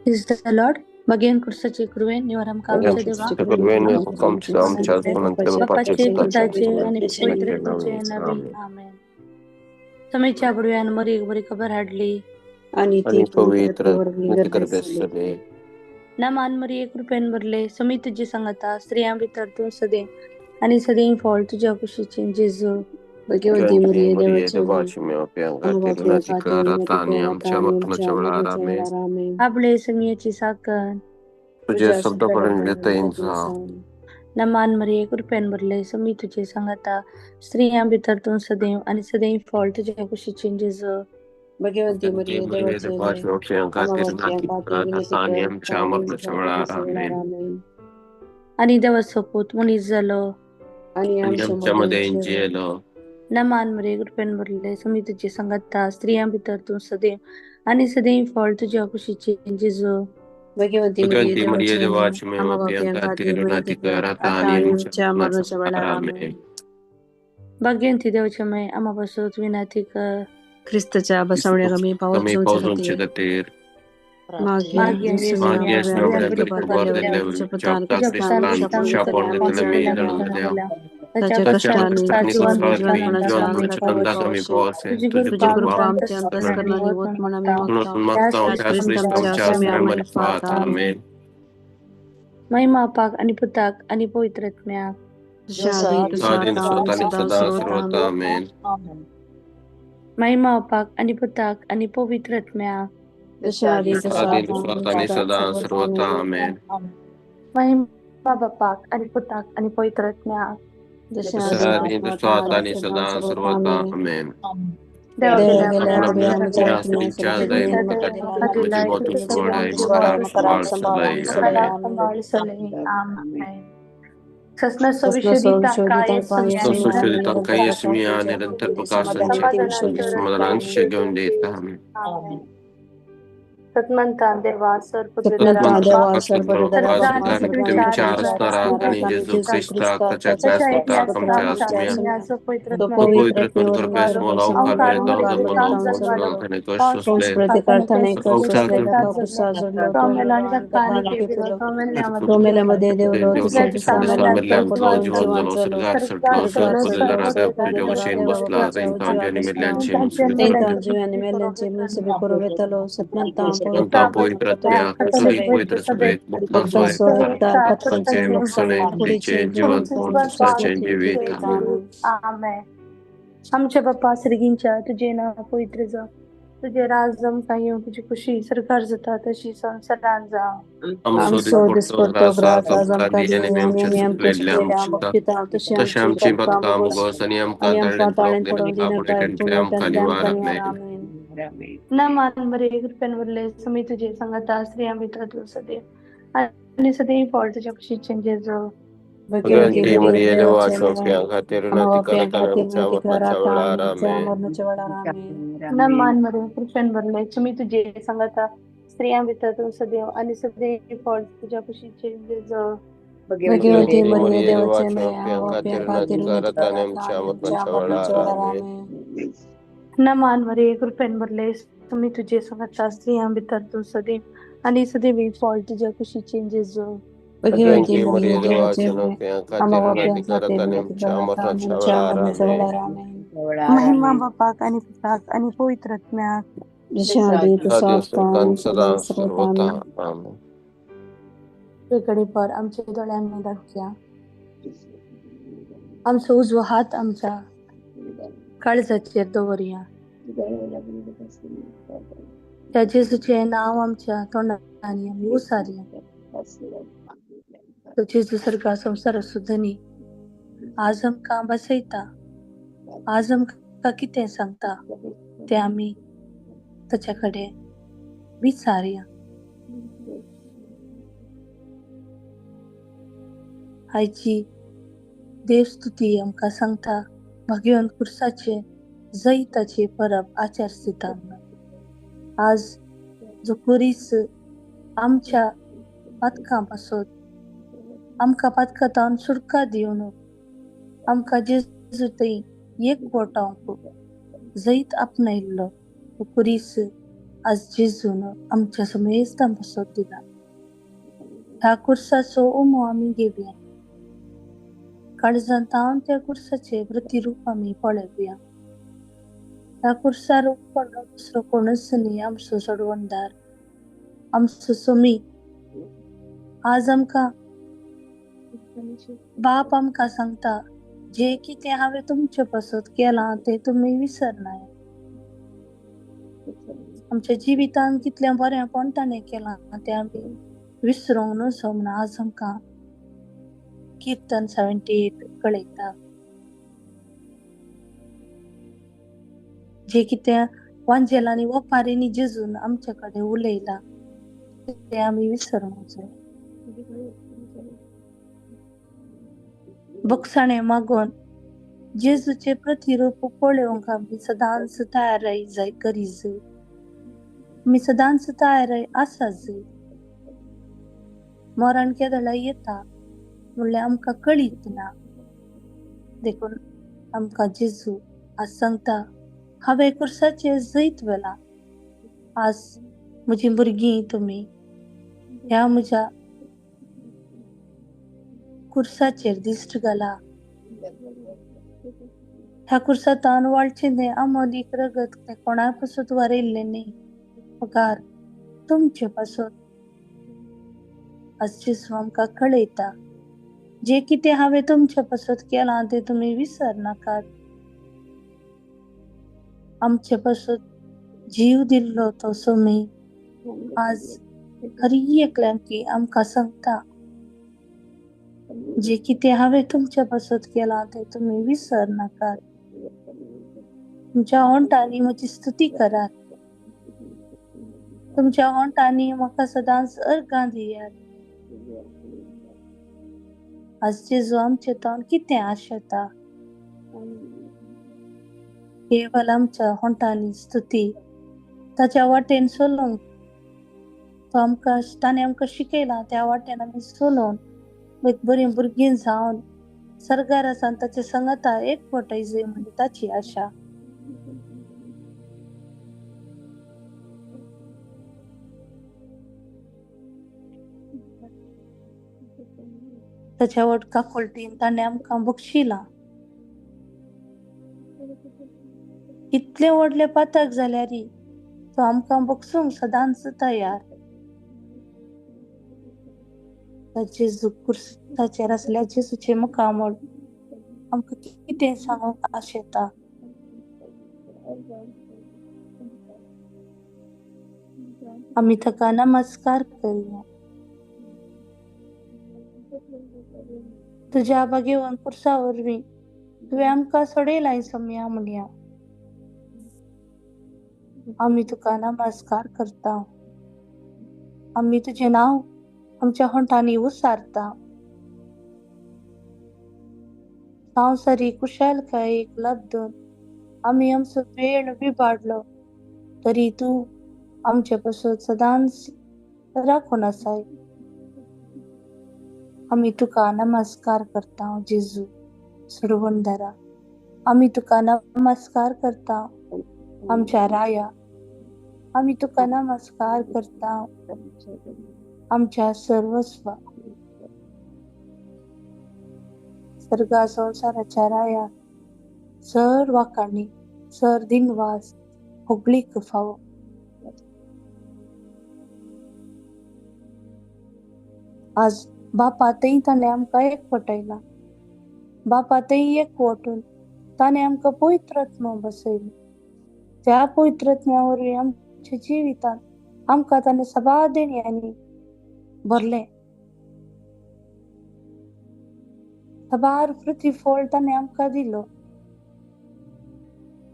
Is the Lord. भगेन कुर्साचे कृपेन निवार आमकां आमच्या देवा बापाचे पुताचे आनी पवित्र आत्म्याचे नांवान आमेन. समेच्या बुडव्यान मरीक बरी खबर हाडली आणि ती पवित्र गर्भेसले. नामान मरिये कृपेन भरले, समी तुझी सांगता, स्त्रियां भितर तूं सदैव आनी सदैव फळ तुज्या कुशीचें जेजू. भगवती मरिये देवाची माय, आपले समियाची साखर तुझे शब्दापर्यंत. नमान मरिये कृपेन भरले, समी तुझे सांगता, स्त्रियां भितर तूं सदैव आनी सदैव फळ तुज्या कुशीचें जेजू. भगवती मरिये देवाची माय, आनी देवाचो पूत मनीस जालो आणि आमच्यामध्ये जियेलो. नमान मरिये कृपेन भरले, समी तुझे सांगता, स्त्रियां भितर तूं सदैव आनी सदैव फळ तुज्या कुशीचें जेजू. भगवती मरिये देवाची माय, आमच्या मरणाच्या वेळार आमेन. भाग्यवंती देवाची माय, आम्हा पासून विनंती कर. ख्रिस्ताच्या बसवण्याक आमी पावोवचे खातीर महिमा पाक आणि पुताक आणि पवित्र आत्म्याक. महिमा पाक आणि पुताक आणि पवित्र आत्म्याक. महिमा बापाक आणि पुताक आणि पवित्र आत्म्याक. निरंतर प्रकाश घेऊन देत. सतमंता देवा विचार असणारा आणि जेजू ख्रिस्ताक ताच्या आमच्या बाप्पा सर्गींच्या तुझे नाव पवित्र जावं, तुझे राज जमता येवं, तुझी खुशी सरकार जाता तशी संवसारान जावं. नमान मरिये कृपेन भरले, समी तुझे सांगता, स्त्रियां भितर तूं सदैव आनी सदैव फळ तुझ्या कुशीचें जेजू. भगवंती मरिये देवाच्या खातीर आमच्या मरणाच्या वेळार आमेन. नमान मरिये कृपेन भरले, समी तुझे सांगता, स्त्रियां भितर तूं सदैव आनी सदैव फळ तुझ्या कुशीचें जेजू. भगवती मरिये देवाची माय, नमान मरिये कृपेन भरले, समी तुझे सांगता, स्त्रियां भितर तूं सदैव आनी सदैव फळ तुझ्या कुशीचें जेजू. भगवती मरिये देवाची माय, महिमा बापाक आणि पुताक आणि पवित्र आत्म्याक. कडे पर आमच्या दोळ्यांनी दाखया, आमचो उजवो हात आमच्या काळजाचेर दवरया, त्या जेजूचें नांव आमच्या तोंडांनी आमी उसारया. तो जेजू सारका संवसाराचो धनी आज आमकां बसयता, आज आमकां कितें सांगता तें आमी ताच्या कडेन विचारया. आयची देवस्तुती आमकां सांगता भाग्यवंत कुर्साचे जैताचे परब आचार स्थिता. आज जो कुरीस आमच्या पातकां पासत आमकां पातकां सुटका दिवन आमकां जेजू थंय एक बोटांक जैत आपणायल्लो तो कुरीस आज जेजून आमच्या समेस्तां पासत दिला. ह्या कुर्साचो उमो आमी घेवया. काळजांत हांव त्या कुर्साचे प्रतिरूप आमी पळोवया. ह्या कुर्सार पडलो दुसरो कोणूच न्ही, आमचो सोडवणदार, आमचो सोमी. आज आमकां बाप आमकां सांगता, जे कितें हांवें तुमचे पासत केलां तें तुमी विसरनाय. आमच्या जिवितांत कितलें बरेंपण ताणें केलां तें आमी विसरूंक नजो म्हूण आज आमकां किर्तन 78 कळयता. जे कितें वांजेलांनी ओपारींनी जेजून आमचे कडेन उलयलां तें आमी विसरूंक जाय. बक्षाणें मागून जेजूचे प्रतिरूप पळोवंक आमी सदांच तयार जाय करी जाय. आमी सदांच तयार आसा जाय. मरण केदळा येता म्हणल्यार आमकां कळीत ना. देखून आमकां जेजू आज सांगता, हांवें कुर्साचेर जैत व्हेलां. आज म्हजीं भुरगीं तुमी ह्या म्हज्या कुर्साचेर दिश्ट घाला. ह्या कुर्सांत वाळचें न्हय आमोलीक रगत तें कोणा पासत वारयल्लें न्ही, पगार तुमचे पासत. आज जेजू आमकां कळयता, जे कितें हांवें तुमचे पासत केलां तें तुमी विसरनाकात. आमचे पासत जीव दिल्लो तो सोमी आज हर एकल्यांकी आमकां सांगता, जे कितें हांवें तुमचे पासत केलां तें तुमी विसरनाकात. तुमच्या ओंठांनी म्हजी स्तुती करात. तुमच्या ओंठांनी म्हाका सदांच अर्गां दियात. आज जेजू आमचे तोंड कितें आशेता, केवल आमच्या ओंठांनी स्तुती. ताच्या वाटेन चलोवंक तो आमकां, ताणें आमकां शिकयलां त्या वाटेन आमी चलोवन एक बरीं भुरगीं जावन सर्गार आसा ताचे संगता एकवटाय जाय म्हणजे ताची आशा. ताच्या वट काकुळटीन ताणें आमकां बक्षिलां. कितले व्हडले पातक जाल्यार तो आमकां बक्षूंक सदांच तयार. जेजू कुर्साचेर आसल्या जेजूचें मुखामळ आमकां कितें सांगूंक आशेता. आमी ताका नमस्कार करुया. तुज्या भाग्यवान कुर्सा वरवीं तुवें आमकां सोडयलां सोम्या म्हणया. आमी तुका नमस्कार करता. आमी तुजें नांव आमच्या होंठांनी उसारता. संवसारीक कुशलकायेक लब्धून आमी आमचो वेळ विबाडलो तरी तूं आमचे पासून सदांच राखून आसाय. आमी तुका नमस्कार करता जेजू सोडवणदारा. आमी तुका नमस्कार करता आमच्या राया. आमी तुका नमस्कार करता आमच्या सर्वस्व सर्गा संवसाराच्या राया. सर वाकाणी सर दिनवास होगळीक फावो. आज बापा थंय ताणें आमकां एकवटायला. बापा थंय एकवटून ताणें आमकां पवित्र आत्मो बसयलो. त्या पवित्र आत्म्या वरवीं आमच्या जिवितांत आमकां ताणें सभा देण्यांनी भरलें. साबार प्रतिफळ ताणें आमकां दिलो.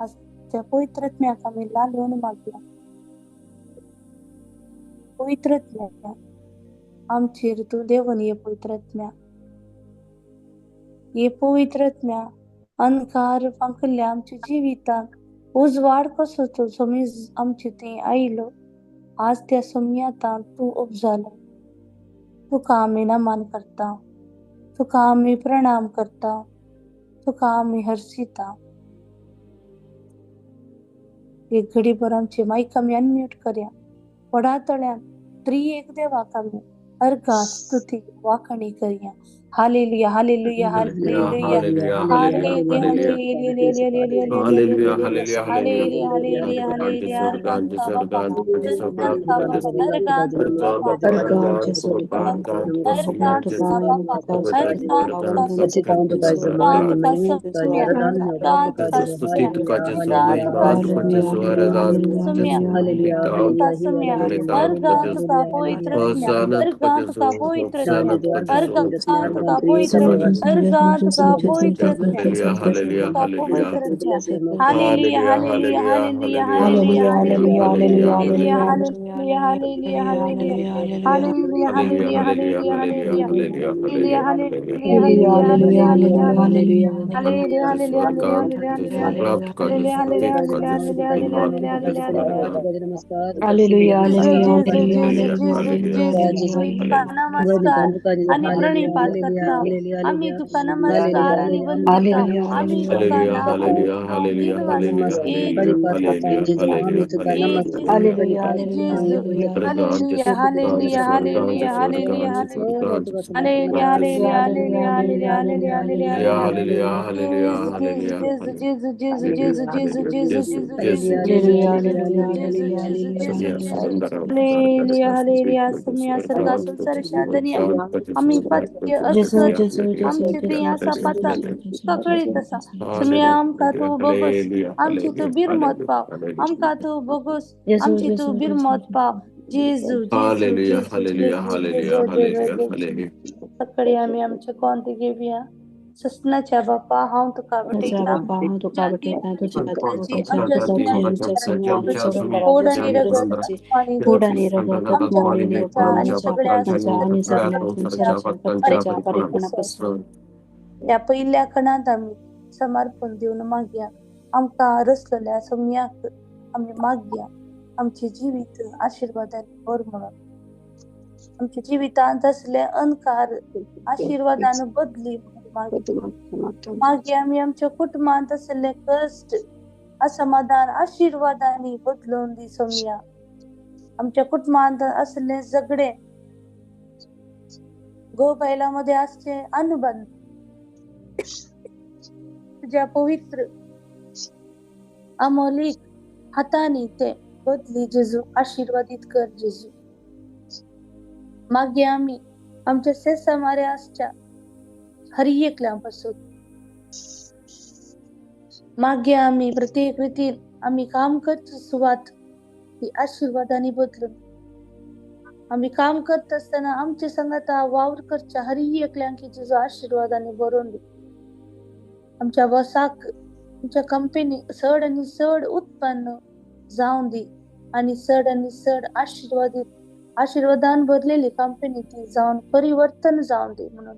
आज त्या पवित्र आत्म्याक आमी लालून मागया. पवित्र आत्म्या आमचेर तूं देवन ये पवित्र आत्म्या. ये पवित्र आत्म्या अंधकार फांकल्या आमच्या जिवितांत उजवाड कसो तो सोमी आमचे थंय आयलो. आज त्या सोम्यातांत तूं उपजालो. तुका आमी नमन करता. तुका आमी प्रणाम करता. तुका आमी हर्षिता. एक घडीभर आमचे मायक आमी अनम्यूट करया. व्हडा तळ्यान त्रिएक देवाक आमी अर्घा स्तुती वाखणी करया. Hallelujah hallelujah hallelujah hallelujah hallelujah hallelujah hallelujah hallelujah hallelujah hallelujah नमस्कार आणि प्रणिपात करता. आम्ही तुका नमस्कार आणि वंदिता. आम्ही तुका hallelujah hallelujah hallelujah hallelujah hallelujah hallelujah hallelujah hallelujah जेजू जेजू जेजू जेजू जेजू हालेलुया हालेलुया. सुम्या सर्गा संसाराच्या धनया आमी पातकी असत आमचे थंय आसा पाताक तुका कळीत आसा. सुम्या आमकां तूं बोगोस आमची तूं बिरमत पाव आमकां तूं बोगोस आमची तूं बिरमत पाव. जेजू जेजू जेजू जेजू जेजू. सकाळी आमी आमचे कोंत घेवया. ससनाच्या बापा हांव तुका भेटयतां गोड आणि रगत आणि सगळ्या ह्या पयल्या खणांत आमी समर्पण दिवन मागया. आमकां रचलेल्या सम्याक आमी मागया आमचे जिवीत आशिर्वादान भर म्हणून. आमच्या जिवितांत आसले अंधकार आशिर्वादान बदली मागीर आमी आमच्या कुटुंबांत आसले कश्ट असमाधान आशिर्वादांनी बदलून दी सोमया. आमच्या कुटुंबांत असले झगडे घोव बायलां मध्ये आसचे अनुबंध तुझ्या पवित्र अमोलीक हातांनी ते बदली जेजू आशिर्वादीत कर जेजू. मागीर आमी आमच्या सेसा मारे आसच्या हर एकल्या पासून मागीर आमी प्रत्येक रितीन आमी काम करची सुवात ही आशिर्वादांनी बदलून आमी काम करता आसतना आमचे संगाता वावर करच्या हर एकल्यांक जेजू आशिर्वादांनी भरून दी. आमच्या बसाक आमच्या कंपनी चड आनी चड उत्पन्न जावन दी आनी चड आनी चड आशिर्वादीत आशिर्वादान भरलेली कंपनी ती जावन परिवर्तन जावन दी म्हणून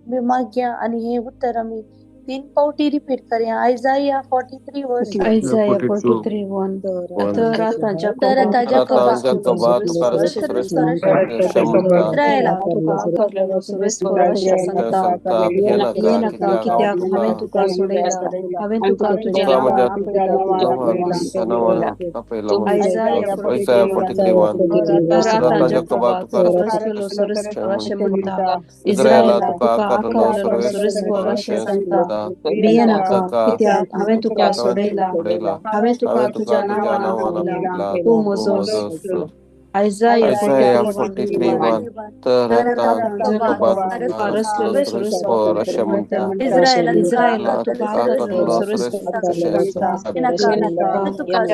आमी मागया. आनी हे उत्तर आमी 3 फावटी रिपीट करया. आयजाया 43 वर्स आयजाया 43:1. तर आतां जाकोबा तुका कित्याक हांवें तुका सोडयला हांवें तुका तुज्या नांवान आपयला. आयजाया 43:1. तर आतां जाकोबा तुका अशें म्हणटा इस्रायला तुका आकारलेलो सर्वेस्पर अशें सांगता भियेनाका कित्याक हांवें तुका सोडयला हांवें तुका तुज्या नांवान आपयला तूं म्हजो. आयजाया 43:1. तर आतां जाकोबा तुका सर्वेस्पर अशें म्हणटा इस्रायला तुका आकारलेलो सर्वेस्पर अशें सांगता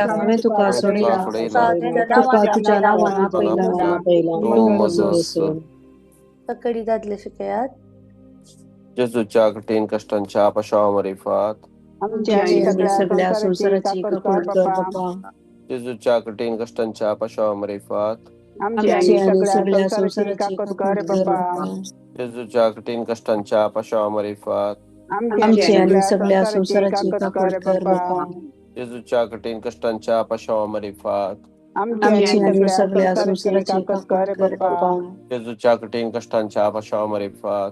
हांवें तुका सोडयला तुका तुज्या नांवान आपयला तूं म्हजो. तकडी दादले शिकयात. जेजूच्या कठीण कश्टांच्या पाशांव मारिफात सगळ्या संवसाराची काकूट कर बापा. जेजूच्या कठीण कश्टांच्या पाशांव मारिफात आमची आनी सगळ्या संवसाराची काकूट कर बापा. जेजूच्या कठीण कश्टांच्या पाशांव मारिफात आमची आनी सगळ्या संवसाराची काकूट कर बापा. जेजूच्या कठीण कश्टांच्या पाशांव मारिफात आमची आनी सगळ्या संवसाराची काकूट कर बापा. जेजूच्या कठीण कश्टांच्या पाशांव मारिफात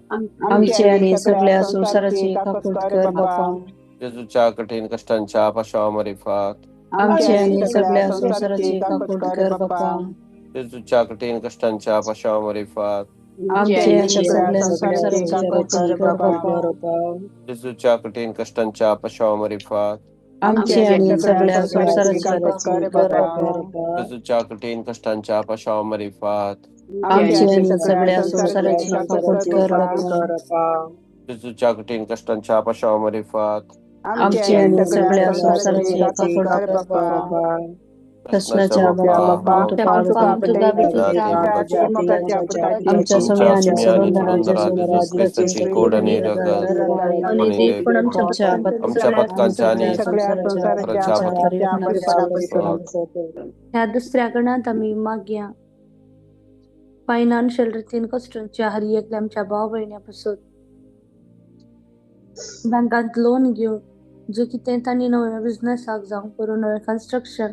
आमची आनी सगळ्या संवसाराची काकूट कर बापा. जेजूच्या कठीण कश्टांच्या पाशांव मारिफात आमची आनी सगळ्या संवसाराची काकूट कर बापा. जेजूच्या कठीण कश्टांच्या पाशांव मारिफात. आमची आनी सगळ्या संवसाराची काकूट कर बापा. जेजूच्या कठीण कश्टांच्या पाशांव मारिफात. आमची आनी सगळ्या संवसाराची काकूट कर बापा. जेजूच्या कठीण कश्टांच्या पाशांव मारिफात. आमची आनी सगळ्या संवसाराची काकूट कर बापा. जेजूच्या कठीण कश्टांच्या पाशांव मारिफात. आमची आनी सगळ्या संवसाराची काकूट कर बापा. कृष्णाच्या बापा तुका आमच्या सुम्या आनी सोडून जेजू गोड आणि रगत आमच्या पथकांच्या आणि ह्या दुसऱ्या गणांत आमी मागया फायनान्शियल रितीन कश्टांच्या हर एकल्या आमच्या भाव भयण्या पासून बँकांत लोन घेवन जे कितें तांणी नव्या बिजनसाक जावं करून नवें कन्स्ट्रक्शन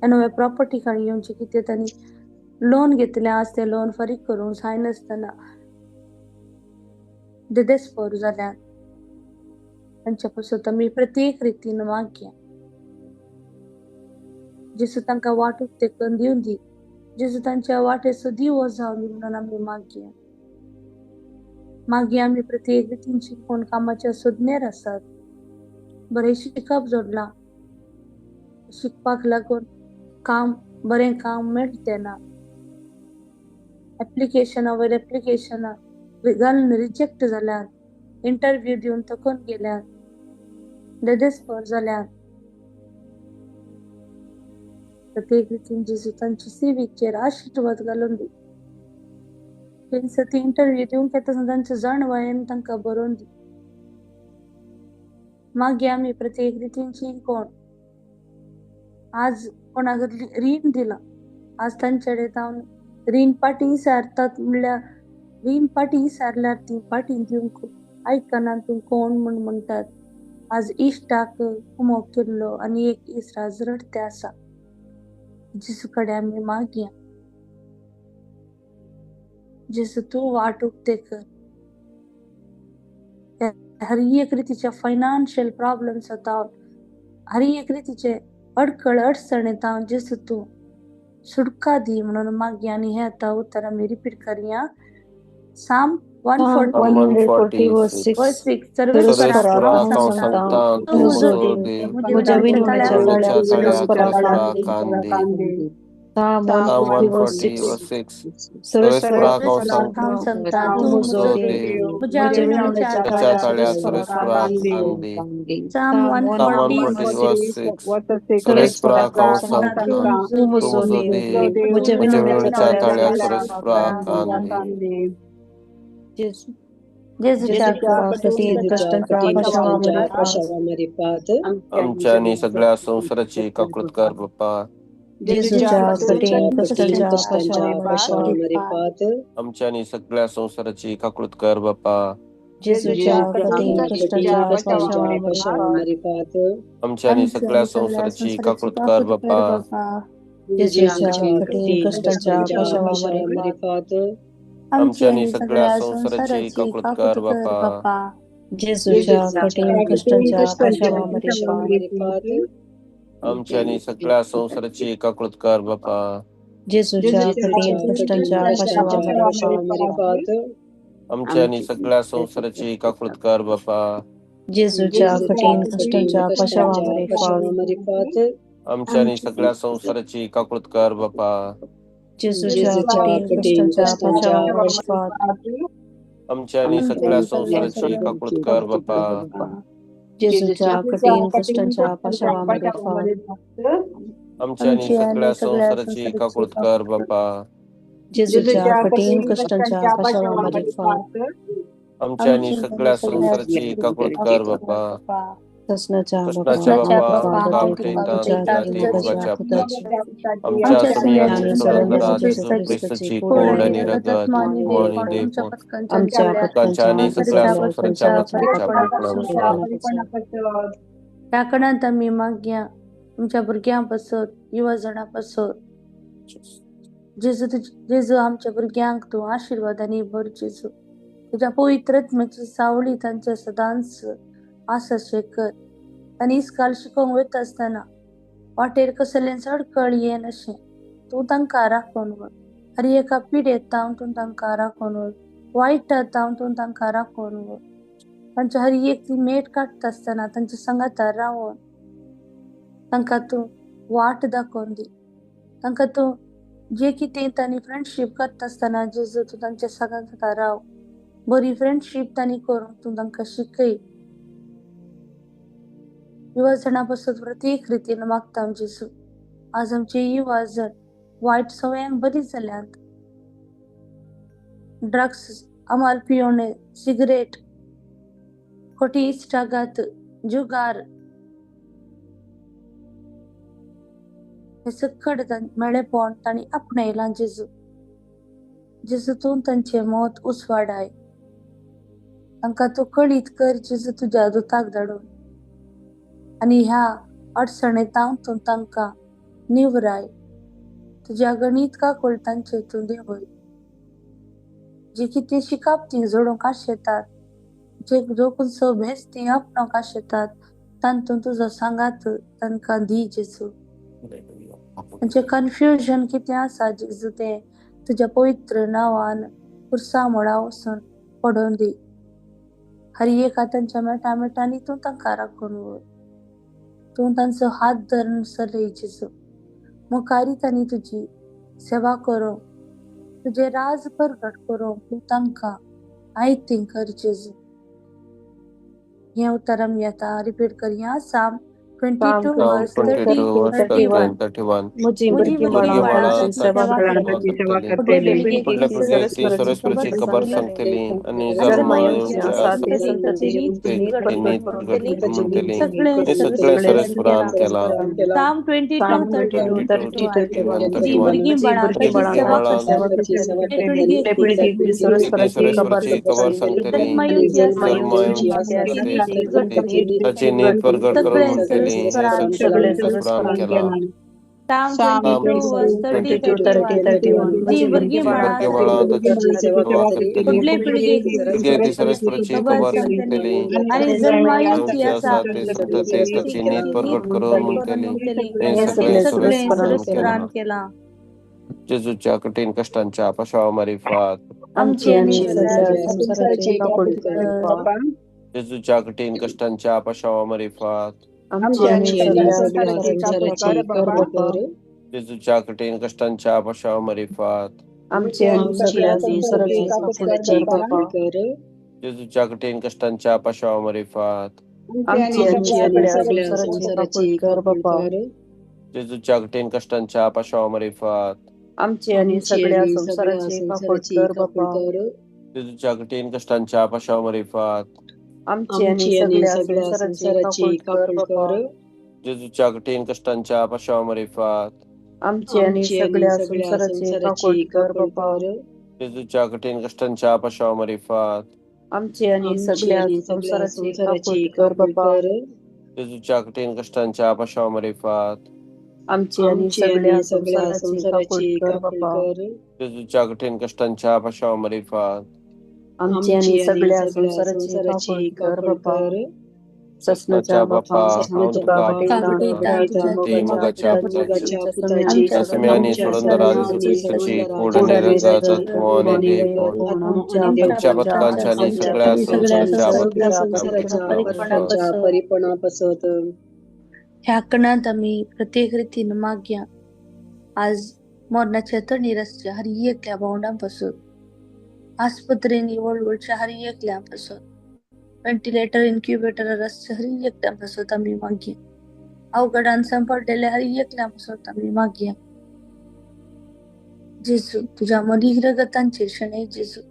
नव्या प्रॉपर्टी घेवन जे कितें तांणी लोन घेतलें आज तें लोन फारीक करूंक जायनासतना देदेस्पोर जाल्यात तांच्या पासून आमी प्रत्येक रितीन मागया. जेजू तांकां वाट उक्ते करून दिवन दी, जेजू तांच्या वाटेचो दिवो जावन दी म्हणून आमी मागया. मागीर आमी प्रत्येक रितीन शिकून कामाच्या सोदनेर आसात, बरें शिकप जोडलां, शिकपाक लागून काम बरें काम मेळटे ना, एप्लिकेशना वयर एप्लिकेशनां घालून रिजेक्ट जाल्यात, इंटरव्यू दिवन थकून गेल्यात, देदेस्पोर जाल्यात. प्रत्येक रितीन जेजू तांच्या सिवीचेर आशिर्वाद घालून दी. थंयसर ती इंटरव्यू दिवंक येता तांच्या जाणवायेन तांकां बरोवन दी. मागीर आमी प्रत्येक रितीन कोण आज कोणाक रीण दिलां, आज तांचे कडेन जावन रीण पाटी सारतात म्हणल्यार रीण पाटी सारल्यार ती पाटी दिवंक आयकना तूं कोण म्हूण म्हणटात. आज इश्टाक कुमोक केल्लो आनी एक इश्ट आज रडते आसा. जेजू कडेन आमी मागया, जेजू तूं वाट उक्ते कर. हर एक रितीचे फायनान्शियल प्रॉब्लम्स जाता, हर एक रितीचे अडकळ अडचण येता, जेजू तूं सुटका दी म्हणून मागया. आनी हे आतां उतर आमी रिपीट करया. Psalm 146. म्हज्या विनवणेच्या तळ्याक सर्वेस्पराक आमच्या आणि सगळ्या संसाराची काकूट कर बाप्पा. आमच्या आणि सगळ्या संसाराची काकूट कर बाप्पा. आमच्या आणि सगळ्या संसाराची काकूट कर बाप्पा. आमच्या आणि सगळ्या संसाराची काकूट कर बाप्पा. आमच्या आणि सगळ्या संसाराची काकूट कर बाप्पा. आमच्या आणि सगळ्या संसाराची काकूट कर बाप्पा. आमच्या आणि सगळ्या संसाराची काकूट कर बाप्पा. आमच्या आणि सगळ्या संसाराची काकूट कर बाप्पा. आमच्या आणि सगळ्या संसाराची काकूट कर बाप्पा. आमच्या आणि सगळ्या संसाराची काकूट कर बाप्पा. कृष्णाच्या बाप्पा आमच्या ख्रिस्ताची कोड आणि रगत आमच्या आणि सगळ्या संसाराच्या. त्या कणांत आमी मागया तुमच्या भुरग्यां पासत, युवा जाणां पासत. जेजू जेजू आमच्या भुरग्यांक तूं आशिर्वाद आनी भर जेजू. तुज्या पवित्र आत्म्याची सावळी तांच्या सदांच आसा शेकर. आनी इस्काल शिकोवंक वयता आसतना वाटेर कसलेंच अडकळ येन अशें तूं तांकां राखून व्हर. हर एका पिडेत तावन तूं तांकां राखून व्हर, वायटा तावन तूं तांकां राखून व्हर. तांच्या हर एक ती मेट काडटा आसतना तांच्या सांगातार रावोन तांकां तूं वाट दाखोवन दी. तांकां तूं जे कितें तांणी फ्रेंडशीप करता आसतना जेजू तूं तांच्या सांगातार राव. बरी फ्रेंडशीप तांणी करूंक तूं तांकां शिकय. युवा जणां पासून प्रत्येक रितीन मागता जेजू. आज आमचे युवा जण वायट सवयांक बरी जाल्यात. ड्रग्स, अमाल पियोणे, सिगरेट, खोटी इश्टागत, जुगार हे सकड मेळेपण तांणी आपणायलां जेजू. जेजू तूं तांचें मत उसवाडाय. तांकां तूं कळीत कर जेजू तुज्या दुताक धाडून आनी ह्या अडचणेंत तूं तांकां निवराय. तुज्या गणीत काकुळटांचेर तूं देंवय. जे कितें शिकप ती जोडूंक आशेतात, जे जो खंयचो भेस ती आपणावंक आशेतात तातूंत तुजो सांगात तांकां दी जेजू. तांचें कन्फ्युजन कितें आसा जेजू तें तुज्या पवित्र नांवान पुरसा मुळा वचून पडोवन दी. हर एका तांच्या मेटा मेटांनी तूं तांकां राखून व्हर. तूं तांचो हात धरून चलय जेजू. मुखारी तांणी तुजी सेवा करूंक, तुजें राज परगट करूंक तूं तांकां आयतीं कर जेजू. हें उतर आमी आतां रिपीट करया. Psalm 22 verse 30-31. 31. म्हजी म्हजी भुरगीं भुरगीं बाळां बाळां ताची सेवा सेवा करतलीं. करतलीं. फुडले फुडले पिळगेक फुडल्या ती पिळगेक ती सरस्वराची सरस्वराची खबर खबर सांगतली. सांगतली आनी जल्मा जल्मा येवची येवचे आसा आसा ते संतती ते नीत नीत प्रगट प्रगट म्हणटली. करून म्हणटली. सगळें हें सगळें सरस्वरान सरस्वरान केलां. केलां. Psalm 22 Psalm 32 22 31. 31. म्हजी भुरगीं म्हजी बाळां भुरगीं ताची बाळां सेवा ताची सेवा करतलीं. करतलीं. फुडले पिळगेक फुडले ती पिळगेक ती ती सरस्वराची खबर सरस्वराची खबर सांगतली. सांगतली. जल्मा येवची आसा जल्मा ते येवची संतती आसा नीत ते प्रगट संतती करून ताची नीत प्रगट करून सगळें म्हणटली. हें सरस्वरान सगळें सगळें केलां. सरस्वरान सरस्वरान केलां. केलां. Psalm Psalm 22 verse 30 22 31. 30-31. म्हजी म्हजी भुरगीं भुरगीं बाळां भुरगीं बाळां ताची ताची सेवा सेवा करतलीं. करतलीं. फुडले पिळगेक ती पिळगेक ती सरस्वराची सरस्वराची खबर खबर सांगतली सांगतली. आनी जल्मा येवची येवची आसा आसा ते संतती ताची नीत नीत प्रगट करून प्रगट करून म्हणटली. म्हणटली. हें हें सगळें सगळें सगळें सरस्वरान सरस्वरान केलां. केलां. सरस्वरान केलां. जेजूच्या कठीण कश्टांच्या पाशांवा मारिफात. आमची आमची आनी आनी सगळ्या सगळ्या संवसाराची काकुळट कर. कर बापा. जेजूच्या कठीण कश्टांच्या पाशांवा मारिफात. आमची आनी सगळ्या संवसाराची काकुळट कर बापा. जेजूच्या कठीण कश्टांच्या पाशांवा मारिफात. आमची आनी सगळ्या संवसाराची काकुळट कर बापा. जेजूच्या कठीण कश्टांच्या पाशांवा मारिफात. आमची आनी सगळ्या संवसाराची काकुळट कर बापा. जेजूच्या कठीण कश्टांच्या पाशांवा मारिफात. आमची आनी सगळ्या संवसाराची काकुळट कर बापा. जेजूच्या कठीण कश्टांच्या पाशांवा मारिफात. आमची आनी सगळ्या संवसाराची काकुळट कर बापा. जेजूच्या कठीण कश्टांच्या पाशांवा मारिफात. आमची आनी सगळ्या संवसाराची काकुळट कर बापा. जेजूच्या कठीण कश्टांच्या पाशांवा मारिफात. आमची आनी सगळ्या संवसाराची काकुळट कर बापा. जेजूच्या कठीण कश्टांच्या पाशांवा मारिफात. आमची आनी सगळ्या संवसाराची काकुळट कर बापा. जेजूच्या कठीण कश्टांच्या पाशांवा मारिफात. आमची आनी सगळ्या संवसाराची काकुळट कर बापा. ससनाच्या ससनाच्या बापा, बापा, हांव हांव तुका तुका भेटयतां तुज्या तुज्या ती मोगाच्या मोगाच्या पुताची पुताची आमच्या आमच्या सगळ्यांनी सम्यानी सोडून सोडून जेजू क्रिस्ताची कोड कोड आणि आणि रगत रगत आत्मो आणि आत्मो आणि देवपण देवपण आमच्या आमच्या पथकांच्या पथकांच्या आणि आणि सगळ्या सगळ्या सगळ्या संवसाराच्या संवसाराच्या परिपणापासून ह्या कणांत आमी प्रत्येक रितीन मागया. आज मरणाच्या तणीर आसच्या हर एकल्या भावंडां पासून, आस्पत्रेंनी वळवळच्या हर एकल्या पासून, व्हेंटिलेटर इन्क्युबेटरार आसच्या हर एकल्या पासून आमी मागया. अवघडान सांपडलेल्या हर एकल्या पासून आमी मागया. जेजू तुज्या मलीग रगतांचेर शणै जेजू,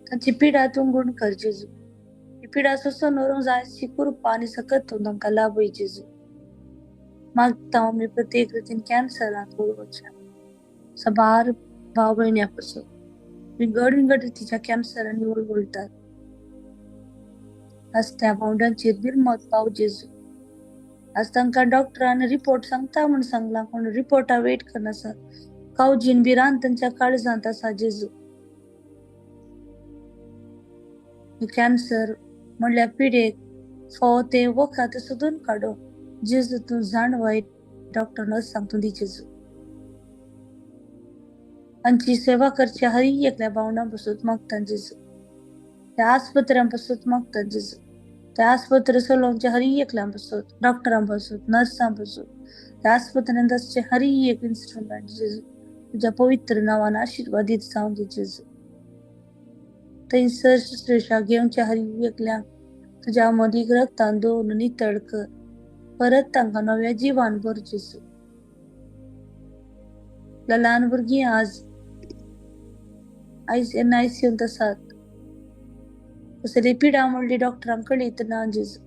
तांची पिडा तूं गुण कर जेजू. ही पिडा सोसून व्हरूंक जाय अशी कृपा आनी सकत तूं तांकां लाभय जेजू. मागता आमी प्रत्येक रितीन कॅन्सरांत वळवळच्या साबार भाव भयण्यां पासून विंगड विंगड रितीच्या कॅन्सरांनी वळवळटात. आज त्या भावंडांचेर बिरमत पाव जेजू. आज तांकां डॉक्टरान रिपोर्ट सांगता म्हूण सांगलां, पूण रिपोर्टा वेट करनासा. कावजीन भिरांत तांच्या काळजांत आसा जेजू. कॅन्सर म्हणल्यार पिडेक फावो तें वखद सोदून काडून जेजू तूं जाणवाय डॉक्टर नर्सांक तूं दी जेजू. आमची सेवा करच्या हरी एकल्या भावनां पसून मागता जेजू, त्या आस्पत्र्यां पसून मागता जेजू, त्या आस्पत्रे चलोवच्या हरी एकल्यां पसून, डॉक्टरां पसून, नर्सां पसून, त्या आस्पत्र्यांत आसचे हरी एक इन्स्ट्रुमेंट जेजू तुज्या पवित्र नांवान आशिर्वादीत जावं दी जेजू. थंयसर शुश्रूषा घेवच्या हरी एकल्यांक तुज्या मदीं रक्तान दवरून नितळ कर, परत तांकां नव्या जिवान भर जेजू. ल्हान भुरगीं आज आयज एनआयसीयूंत आसात, कसली पिडा म्हणली डॉक्टरांक कळीत ना जेजू,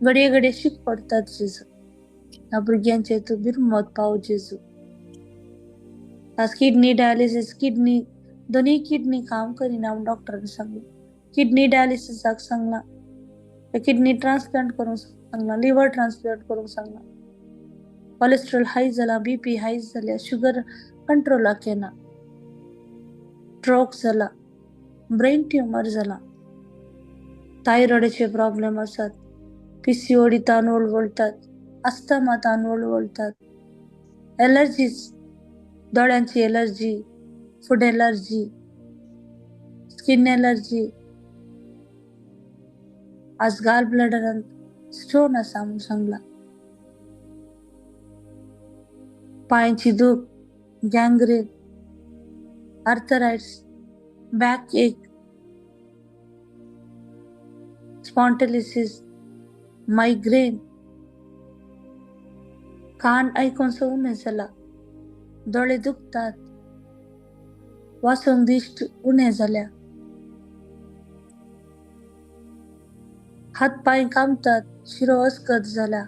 घडये घडये शीक पडटात जेजू. ह्या भुरग्यांचेर तूं बिरमत पाव जेजू. आज किडनी डायलिसीस, किडनी दोनूय किडनी काम करिना म्हूण डॉक्टरान सांगलां, किडनी डायलिसिसाक सांगलां, किडनी ट्रान्सप्लांट करूंक सांगलां, लिवर ट्रान्सप्लांट करूंक सांगलां. कोलेस्ट्रॉल हाय जाला, बीपी हाय जाल्या, शुगर कंट्रोलाक येना, स्ट्रोक जाला, ब्रेन ट्युमर जाला, थायरॉइडाचे प्रॉब्लेम आसात, पीसीओडी तान वळवळटात, अस्थमा तान वळवळटात, allergies, दोळ्यांची allergy, food allergy, skin allergy, आज गाल ब्लॅडरान स्टोन आसा म्हूण सांगला, पांयची दूख, गँग्रीन, आर्थरायट्स, बॅक एक, स्पॉन्डिलिसिस, मायग्रेन, कान आयकून उणें जाला, दोळे दुखतात, वाचूंक दिश्ट उणें जाल्या, हात पांय कामतात, शिरो अस्कत जाला,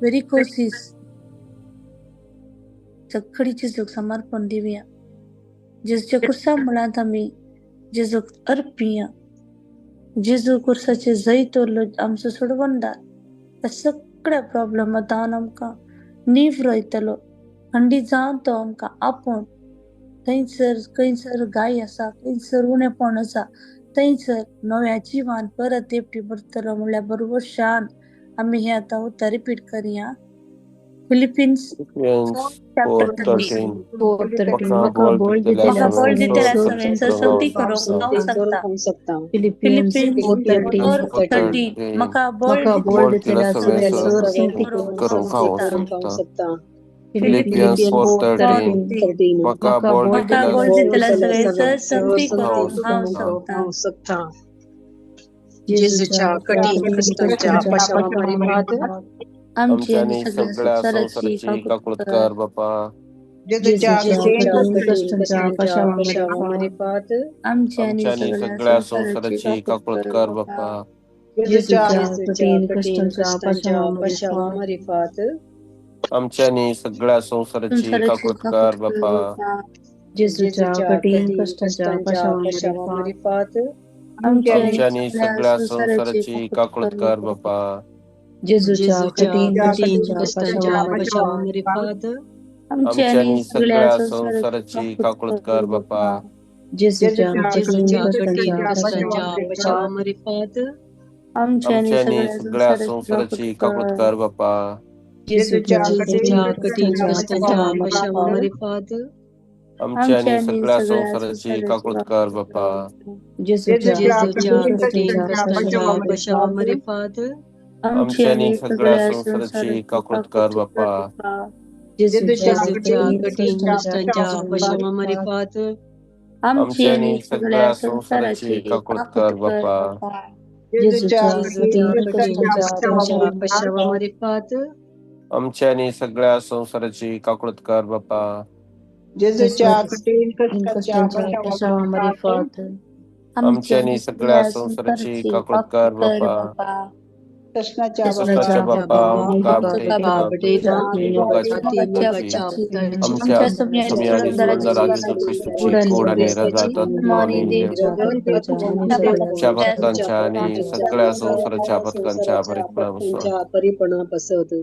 वेरिकोसिस. सगळी जेजूक समर्पण दिवया. जेजूच्या कुर्सा मुळांत आमी जेजूक अर्पिया. जेजू कुर्साचे जैत उरलो आमचो सोडवणदार, ह्या सगळ्या प्रॉब्लेमांत आमकां निवरयतलो. खंडीत जावन तो आमकां आपोवन थंयसर खंयसर गाय आसा, खंयसर उणेपण आसा, थंयसर नव्या जिवान परत एकटी भरतलो म्हणल्यार बरोबर शान आमी हे आतां उतर रिपीट करया. फिलिपिन्स 4:13. म्हाका बळ दितल्या सगळ्यांचो संगती करूंक हांव शकता. फिलिपिन्स 4:13. म्हाका बळ दितल्या सगळ्यांचो संगती करूंक हांव शकता. फिलिपिन्स 4:13. म्हाका बळ दितल्या सगळ्यांचो संगती करूंक हांव शकता. जेजूच्या कठीण कश्टांच्या पाशावामारिफात आमची आनी सगळ्या संवसाराची काकूट कर बापा. जेजूच्या कठीण कश्टांच्या पाशावामारिफात आमची आनी सगळ्या संवसाराची काकूट कर बापा. जेजूच्या कठीण कश्टांच्या पाशावामारिफात आमच्या आनी सगळ्या संवसाराची काकूट कर बापा. जेजूच्या कठीण कश्टांच्या पाशावामारिफात आमच्या आनी सगळ्या संवसाराची काकूट कर बापा. जेजूच्या कठीण कश्टांच्या पाशावामारिफात आमच्या आनी सगळ्या संवसाराची काकूट कर बापा. जेजूच्या कठीण कश्टांच्या पाशावामारिफात आमच्या आनी सगळ्या संवसाराची काकूट कर बापा. जेजूच्या कठीण कश्टांच्या पाशावामारिफात आमच्या आनी सगळ्या संवसाराची काकूट कर बापा. जेजूच्या कठीण कश्टांच्या पाशावामारिफात आमच्या आनी सगळ्या संवसाराची काकूट कर बापा. जेजूच्या कठीण कश्टांच्या पाशावामारिफात आमच्या आनी सगळ्या संवसाराची काकूट कर बापा. जेजूच्या कठीण कश्टांच्या पाशावामारिफात आमच्या आनी सगळ्या संवसाराची काकूट कर बापा. जेजूच्या कठीण कश्टांच्या पाशावामारिफात आमच्या आनी सगळ्या संवसाराची काकूट कर बापा. कृष्णाच्या बापा आमच्या भक्तांच्या आणि सगळ्या संवसाराच्या भक्तांच्या परिपणा पसत.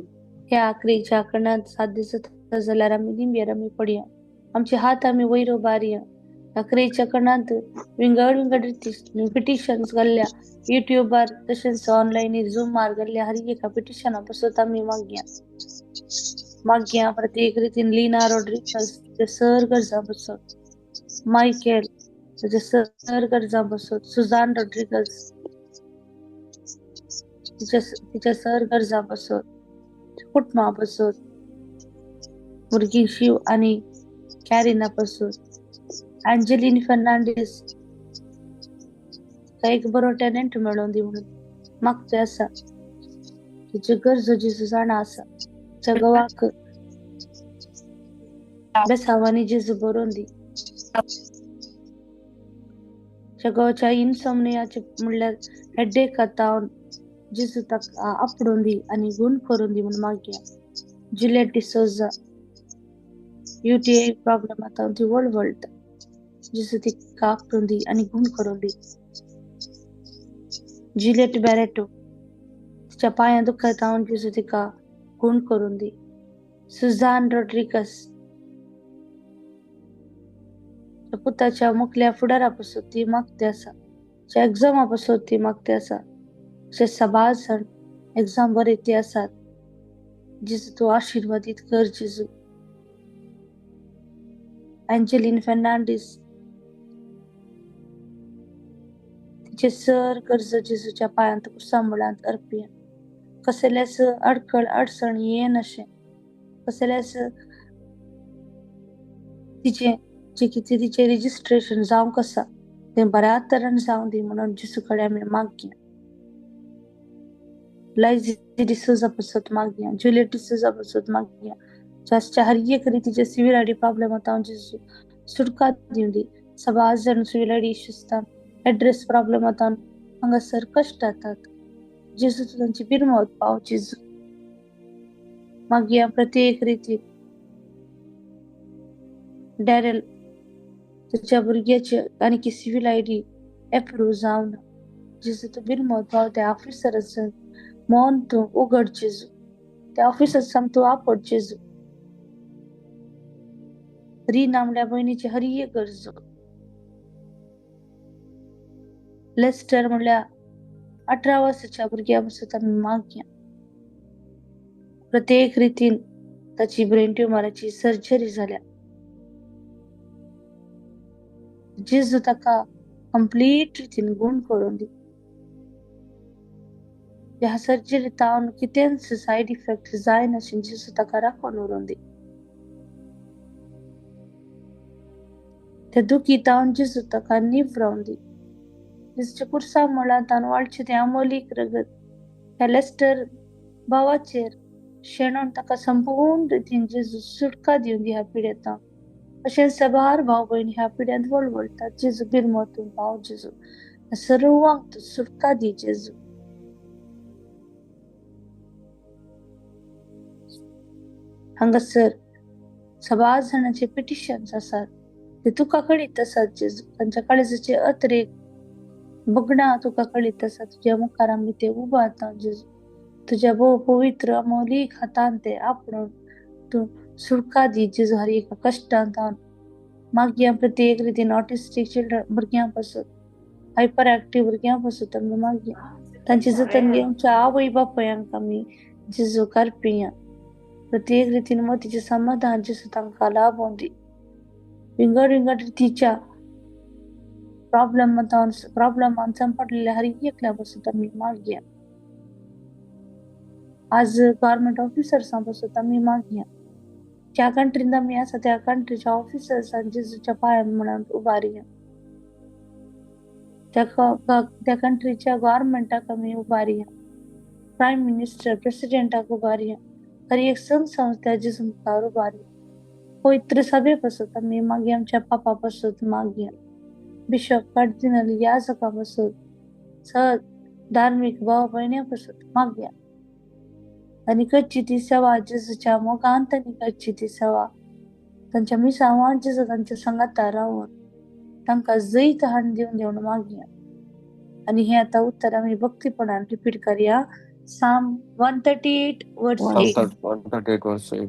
ह्या आखरीच्या कणात साथ दिसत जाल्यार आमी दिंब्यार आमी पडया, आमचे हात आमी वयर उबारया, अकरेच्या कणांत विंगड विंगड रिती पिटिशन्स घाल्ल्या युट्यूबार तशेंच ऑनलायन झूमार घाल्ल्या हर एका पिटिशना पासत आमी मागया. मागया प्रत्येक रितीन लिना रॉड्रिगस ते सर गरजां पासत, मायकेल ताचे सर गरजां पासत, सुजान रॉड्रिगस तिच्या सर गरजां पासत, कुटुंबा पासत, भुरगीं शिव आनी कॅरिना पासत, अंजलीन फर्नांडीस तिका एक बरो टॅलेंट मेळोवन दी म्हणून मागते आसा. तिची गरजो जेजू जाणा आसा. तिच्या घोवाक बेसांवांनी जेजू बरोवन दी. तिच्या घोवाच्या इन्सोमनियाचे म्हणल्यार हेडेक जावन जेजू ताका आपडून दी आनी गूण करून दी म्हणून मागया. जुलियट डिसोजा UTI problem आतां ती वळवळटा, जेजू तिका आपडून दी आनी गूण करून दी. जुलियट बॅरेटो तिच्या पांयां दुखत हांव जेजू तिका गूण करून दी. सुजान रॉड्रिगस पुताच्या मुखल्या फुडारा पासत ती मागते आसा, तिच्या एग्जामा पासत ती मागते आसा. अशे सबार जाण एग्जाम बरे ते आसात. जेजू तूं आशिर्वादीत कर जेजू. अंजलीन फर्नांडीस तिचे सर गरजो जेजूच्या पांयांत कुसामुळांत अर्पिया. कसलेच अडखळ अडचण येनाशें, कसलेच तिचें जे कितें तिचें रजिस्ट्रेशन जावंक आसा तें बऱ्या तरेन जावं दी म्हणून जेजू कडेन आमी मागया. लायजी डिसोजा पासत मागया, जुलियट डिसोजा पासत मागया. जासच्या हर एक रितीचे सिवील आयडी प्रॉब्लेम आतां जेजू सुटका दिवं दी. सबार जाण सिवील आयडी इश्यूज आसता, एड्रेस प्रॉब्लेम आतां हांगासर कश्ट जातात. जेजू तूं तांची बिरमत पाव जेजू. मागया प्रत्येक रितीन डॅरल ताच्या भुरग्याचे आनी सिवील आयडी एप्रूव जावना. जेजू तूं बिरमत पाव त्या ऑफिसराचो मन तूं उगड जेजू, त्या ऑफिसर तूं आपड जेजू. रीना म्हणल्या भयणीची हर एक गरजो. लेस्टर म्हणल्या 18 वर्साच्या भुरग्या पासत आमी मागया. प्रत्येक रितीन ताची ब्रेन ट्युमराची सर्जरी जाल्या. जेजू ताका कंप्लीट रितीन गूण करून दी. ह्या सर्जरी तावन कितेंच सायड इफेक्ट जायनाशें जेजू ताका राखून उरोवन दी. त्या दुखी तावन जेजू ताका निवरावन दी. जेजूच्या कुर्सा मुळांत तावन वाळचें तें अमोलीक रगत ह्या लेस्टर भावाचेर शेणोन ताका संपूर्ण रितीन जेजू सुटका दिवन दी ह्या पिड्यांत. अशें सबार भाव भयणी ह्या पिड्यांत वळवळटात. जेजू बिरमतून भाव जेजू सर्वांक तूं सुटका दी जेजू. हांगासर सबार जाणांचे पिटिशन्स आसात ते तुका कळीत आसात जेजू. तांच्या काळजाचे अतिरेक बगणां तुका कळीत आसा. तुज्या मुखार आमी ते उबारता जेजू. तुज्या भोव पवित्र अमोलीक हातान ते आपणून तूं सुटका दी जेजू हर एका कश्टांत. मागया प्रत्येक रितीन ऑटिस्टीक चिल्ड्रन भुरग्यां पासत, हायपर एक्टीव भुरग्यां पासत आमी मागया. तांची जतन घेवच्या आवय बापायांक आमी जेजू करपिया. प्रत्येक रितीन मतीचें समाधान जेजू तांकां लाभोवन दी. विंगड विंगड रितीच्या प्रॉब्लेमान सांपडलेल्या हर एकल्या पासत आमी मागया. आज गव्हर्मेंट ऑफिसर्सां पासत आमी मागया. ज्या कंट्रीन आमी आसा त्या कंट्रीच्या ऑफिसर्सान जेजूच्या पांयां म्हणून उबारया. त्या कंट्रीच्या गव्हर्मेंटाक आमी उबारया. Prime minister प्रेसिडेंटाक उबारया. हर एक संघ संस्था जेजू मुखार उबारया. पवित्र सभे पासत आमी मागया. आमच्या पापा पासत मागया. बिशप कार्दिनल याजका पासत, सर धार्मीक भाव भयण्यां पासत मागया. आनी करची ती सेवा जेजूच्या मोगान तांणी करची ती सेवा. तांच्या मिसांवान जेजू तांच्या सांगाता रावन तांकां जैत हाडून दिवन दिवन मागया. आनी हें आतां उत्तर आमी भक्तीपणान रिपीट करया. Psalm 138 verse 8. 138 verse 8.